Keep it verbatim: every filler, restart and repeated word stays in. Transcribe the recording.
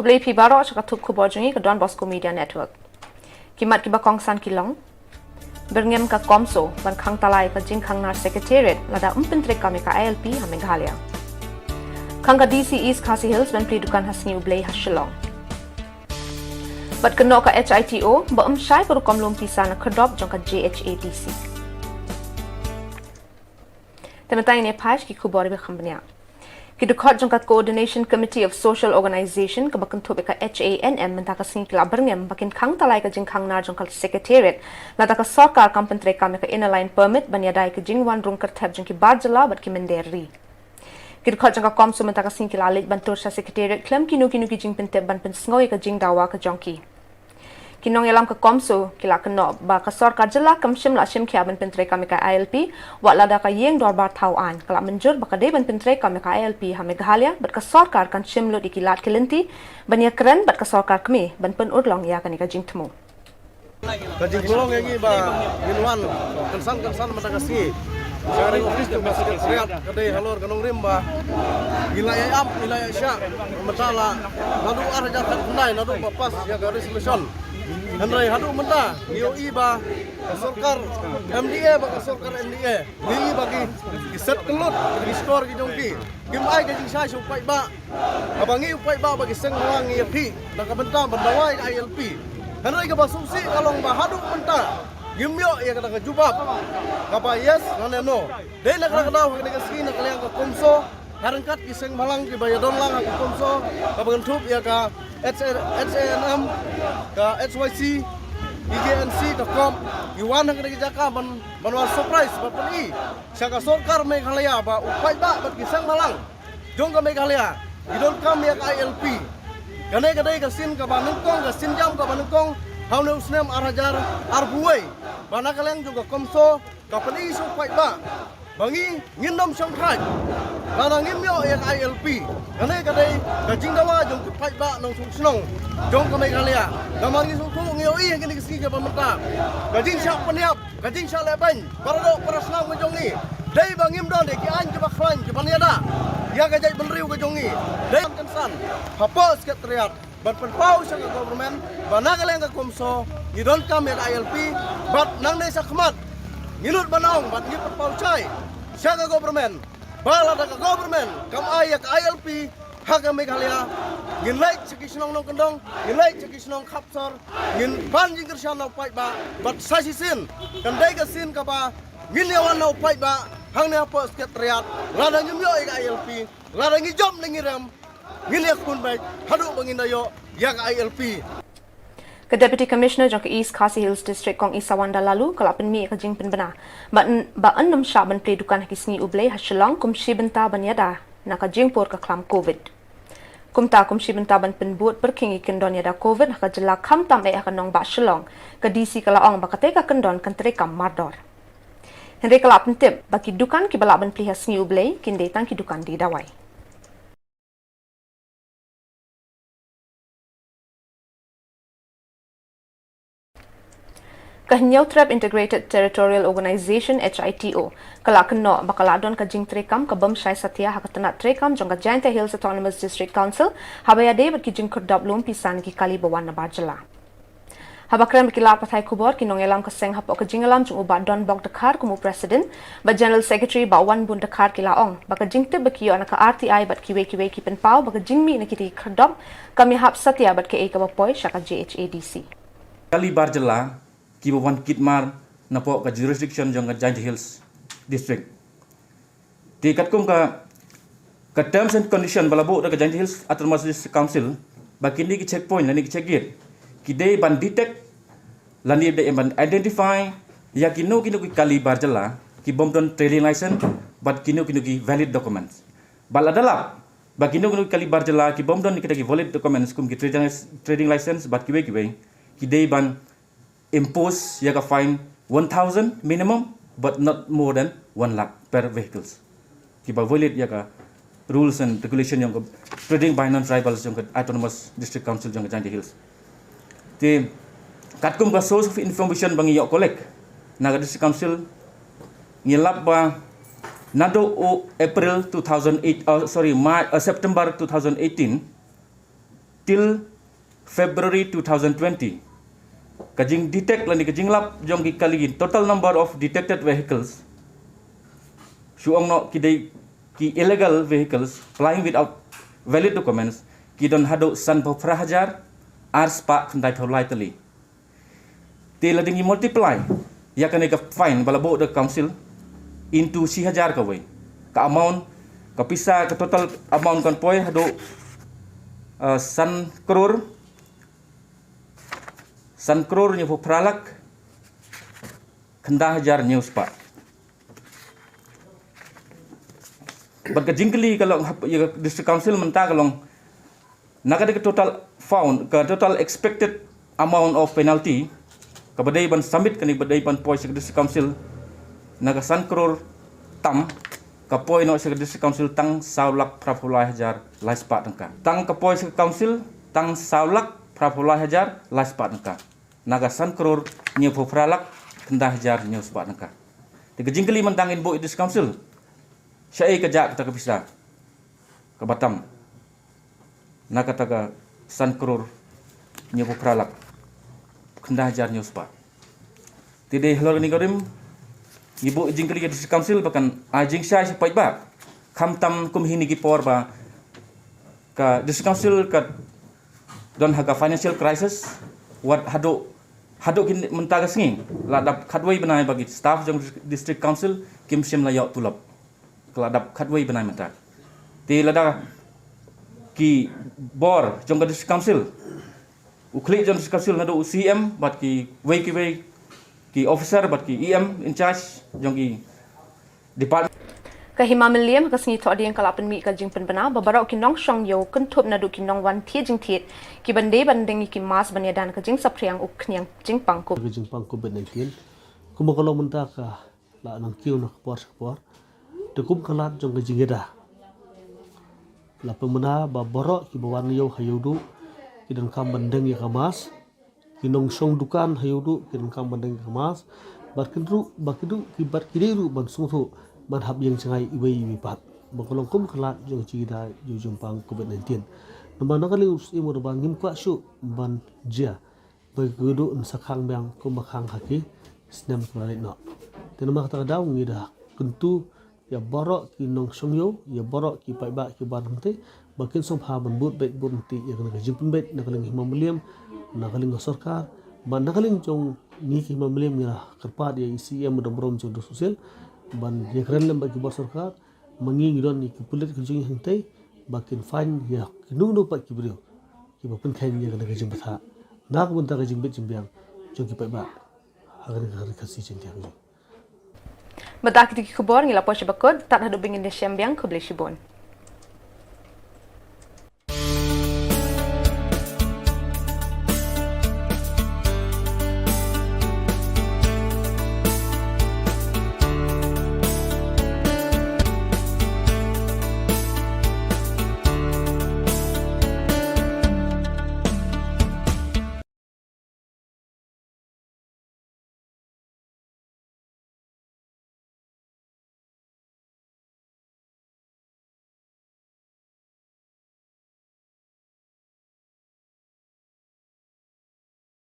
Khublei phi baroh sha ka thup khubor jong ngi ka Don Bosco Media Network. Ki mat kiba kongsan ki long: Byrngem ka CoMSO ban khang talai ka jingkhang nar Secretariat lada ym pyntreikam ïa ka I L P ha Meghalaya. Khang ka D C East Khasi Hills ban plie dukan ha sngi U Blei ha Shillong. Bad kynnoh ka H I T O ba ym shai ka rukom lum pisa na khyrdop jong ka J H A D C. Te mynta ngin ïa phai sha ki khubor ba kham bniah. Ki dkhot jong ka Coordination Committee of Social Organization kaba kynthup ïa ka H A N M mynta ka sngi ki la byrngem ba kin khang talai ka jingkhang nar jong ka Secretariat lada ka sorkar kam pyntreikam ïa ka Inner Line Permit ban ïada ïa ka jingwan rung kyrthep jong ki bar jylla bad ki mynder ri. Ki dkhot jong ka CoMSO mynta ka sngi ki la leit ban tur sha Secretariat khlem kino kino ki jingpyntip ban pynsngew ïa ka jingdawa ka jong ki. Ki nongïalam ka CoMSO ki la kynnoh ba ka sorkar jylla kam shym la shim khia ban pyntreikam ïa ka I L P, wat lada ka ïing dorbar thaw aiñ ka la mynjur ba ka dei ban pyntreikam ïa ka I L P ha Meghalaya, bad ka sorkar kan shim lut ïa ki lad ki lynti ban ïakren bad ka sorkar kmie ban pynurlong ïa kane ka jingthmu. Ka jingpynlong ïa ngi ba ngin wan kynsan kynsan mynta ka sngi sha ka office jong ka Secretariat ka dei halor ka nongrim ba ngi la ïa ap, ngi la ïa shah mynta la naduh ar hajar khatkhyndai naduh ba pass ïa ka resolution. Hynrei haduh mynta ngi ïohi ba ka sorkar M D A bad ka sorkar N D A ngi ïohi ba ki, ki set kyllut ki stor ki jong ki, kim ai ka jingshai sha u paidbah. Haba ngi u paidbah ba ki seng bhalang ngi ïa phi na ka bynta ban dawa ïa ka I L P. Hynrei kaba sngewsih ka long ba haduh mynta ngim ïoh ïa kata ka jubab kaba yes lane no. Dei na kata ka daw ha kane ka sngi na ka liang ka CoMSO ha ryngkat ki seng bhalang kiba ïadon lang ha ka CoMSO kaba kynthup ïa ka H A, H A N M, ka H Y C, E J N C, ka COP, ngi wan ha kane ka jaka ban, ban wan surprise ban pyni sha ka sorkar Meghalaya ba u paidbah bad ki seng bhalang jong ka Meghalaya ki donkam ïa ka I L P. Kane ka dei ka sien kaba nyngkong, ka sienjam kaba nyngkong ha une u snem ar hajar arphew wei ba na ka liang jong ka CoMSO ka pyni sha u paidbah ba ngi ngin ym shongthait lada ngim ïoh ïa ka I L P. Kane ka dei ka jingdawa jong ki paidbah nongshong shnong jong ka Meghalaya. Namar ngi sngewthuh, ngi ïohi ha kine ki sngi kiba mynta ka jingshah pynïap, ka jingshah lehbeiñ para doh para snam ka jong ngi. Dei ba ngim don de ki aiñ kiba khlaiñ kiban ïada ïa ka jaitbynriew ka jong ngi. Dei kynsan hapoh Secretariat ban pynpaw sha ka government ba na ka liang ka CoMSO ngi donkam ïa ka I L P, bad nangne shakhmat ngi nud ban ong bad ngi pynpaw shai sha ka government ba lada ka government kam ai ïa ka I L P ha ka Meghalaya, ngin leit sha ki shnong nongkyndong, ngin leit sha ki shnong khapsor, ngin pan jingkyrshan na u paidbah, bad sa shisien kan dei ka sien kaba ngin ïa wan na u paidbah hangne hapoh Secretariat lada ngim ïoh ïa ka I L P, lada ngi jop ne ngi rem, ngin ïa khun beit haduh ba ngin da ïoh ïa ka I L P. Ka Deputy Commissioner jong ka East Khasi Hills District, Kong Isawanda Laloo, ka la pynmih ïa ka jingpynbna ba yn, ba yn ym shah ban plie dukan ha ki sngi U Blei ha Shillong kum shi bynta ban ïada na ka jingpur ka khlam Covid. Kumta kum shi bynta ban pynbud pyrkhing ïa ki kyndon ïada Covid ha ka jylla, khamtam eh ha ka nongbah Shillong, ka D C ka la ong ba katei ka kyndon kan treikam mardor. Hynrei ka la pyntip ba ki dukan kiba lah ban plie ha sngi U Blei kin dei tang ki dukan die dawai. Ka Hynñiewtrep Integrated Territorial Organization, H I T O, ka la kynnoh ba ka la don ka jingtreikam ka bym shai satia ha ka tnat treikam jong ka Jaintia Hills Autonomous District Council haba ïadei bad ki jingkhyrdop lum pisa na ki kali ba wan na bar jylla. Haba kren bad ki lad pathai khubor, ki nongïalam ka seng hapoh ka jingïalam jong u Bah Donbok Dkhar kum u President bad General Secretary Bah Wanbun Dkhar ki la ong ba ka jingtip ba ki ïoh na ka R T I bad kiwei kiwei ki pynpaw ba ka jingmih na kitei ki khyrdop kam ïahap satia bad kaei kaba poi sha ka J H A D C. Kali bar jylla kiba wan kit mar napoh ka jurisdiction jong ka Jaintia Hills District. Te katkum ka, ka terms and condition ba la buh da ka Jaintia Hills Autonomous District Council, ba kine ki checkpoint lane ki check gate ki dei ban detect lane dei ban identify ïa kino kino ki kali bar jylla ki bym don trading license bad kino kino ki valid documents. Ba lada lap ba kino kino ki kali bar jylla ki bym don kita ki valid documents kum ki trading, trading license bad kiwei kiwei, ki dei ban impose ïa ka fine one thousand minimum, but not more than one lakh per vehicles. Kiba violate ïa ka rules and regulation jong ka trading by non-tribals jong ka Autonomous District Council jong ka Jaintia Hills. Te katkum ka source of information ba ngi ïoh collect na ka District Council, ngi lap ba naduh u April two thousand eight, oh, sorry, March, uh, September two thousand eighteen, Till February two thousand twenty, ka jingdetect lane ka jinglap jong ki kali, total number of detected vehicles, shu ong noh ki dei ki illegal vehicles plying without valid documents, ki don haduh sanphew phra hajar ar spah khyndai phew lai tylli. Te lada ngi multiply ïa kane ka fine ba la buh da ka council into shi hajar kawei, ka amount, ka pisa, ka total amount kan poi haduh, uh, san crore, san crore hynñiewphew phra lak khyndai hajar hynñiew spah. Bad ka jingkylli ka long hap, ïa ka District Council mynta ka long, na ka dei ka total fine, ka total expected amount of penalty kaba dei ban submit, kane ba dei ban poi sha ka District Council, na ka san crore tam, ka poi noh sha ka District Council tang saw lak phra phew lai hajar lai spah tyngka. Tang ka poi sha ka council tang saw lak phra phew lai hajar lai spah tyngka na ka san crore hynñiewphew phra lak khyndai hajar hynñiew spah tyngka. Te ka jingkylli mynta, ngin buh ïa ka District Council shaei ka jah kata ka pisa kaba tam na kata ka san crore hynñiewphew phra lak khyndai hajar hynñiew spah. Te dei halor kane ka rim ngi buh jingkylli ïa ka District Council ba kan ai jingshai sha paidbah, khamtam kum ha kine ki por ba ka District Council ka don ha ka financial crisis, wat haduh, haduh kine mynta ka sngi la dap khatwei bnai ba ki staff jong District Council kim shym la ïoh tulop. Ka la dap khatwei bnai mynta. Te lada ki bor jong ka District Council, u khlieh jong District Council naduh u C M bad kiwei kiwei ki officer bad ki E M in charge jong ki department. Ka Hima Mylliem ha ka sngi Thohdieng ka la pynmih ka jingpynbna ba baroh ki nongshong ïew kynthup naduh ki nongwan thied jingthied ki ban dei ban deng ïa ki mask ban ïada ka jingsaphriang u khñiang jingpang Covid. Ka jingpang Covid nineteen. Kumba ka long mynta ka la nang kiew na ka por sha ka por. Te kum ka lad jong ka jingïada, la pynbna ba baroh kiba wan ïew ha ïew duh ki donkam ban deng ïa ka mask. Ki nongshong dukan ha ïew duh ki donkam ban deng ïa ka mask. Bad kin ruh, ba ki duh, ki bad ki dei ruh ban sngewthuh ban hap ïeng jngai iwei iwei pat. Ba ka long kum ka lad jong ka jingïada ïa u jingpang Covid nineteen. Namar na ka liang u syiem u da ba ngim kwah shuh ban jia ba ki duh yn sa khang biang kumba khang ha ki snem kiba la leit noh. Te namar kata ka daw ngi da kyntu ïa baroh ki nongshong ïew, ïa baroh ki paidbah kiba nangtei ba kin sngewbha ban bud beit bud nangtei ïa kane ka jingpynbeit na ka liang Hima Mylliem, na ka liang ka sorkar, bad na ka liang jong ngi ki Hima Mylliem ngi la kyrpad ïa i C M u dang burom jong u Duskusil ban ïakren lem bad ki bor sorkar. Ma ngi ngi don ïa ki pulit ki jong ngi hangtei ba kin fine ïa kino kino pat ki briew kiba pynkheiñ ïa kane ka jingbthah na ka bynta ka jingbit jingbiang jong ki paidbah ha kane ka Ri Khasi Jaiñtia. Mynta kita ki khubor ngi la poi sha ba kut, tad haduh ba ngin ïashem biang, khublei shibun.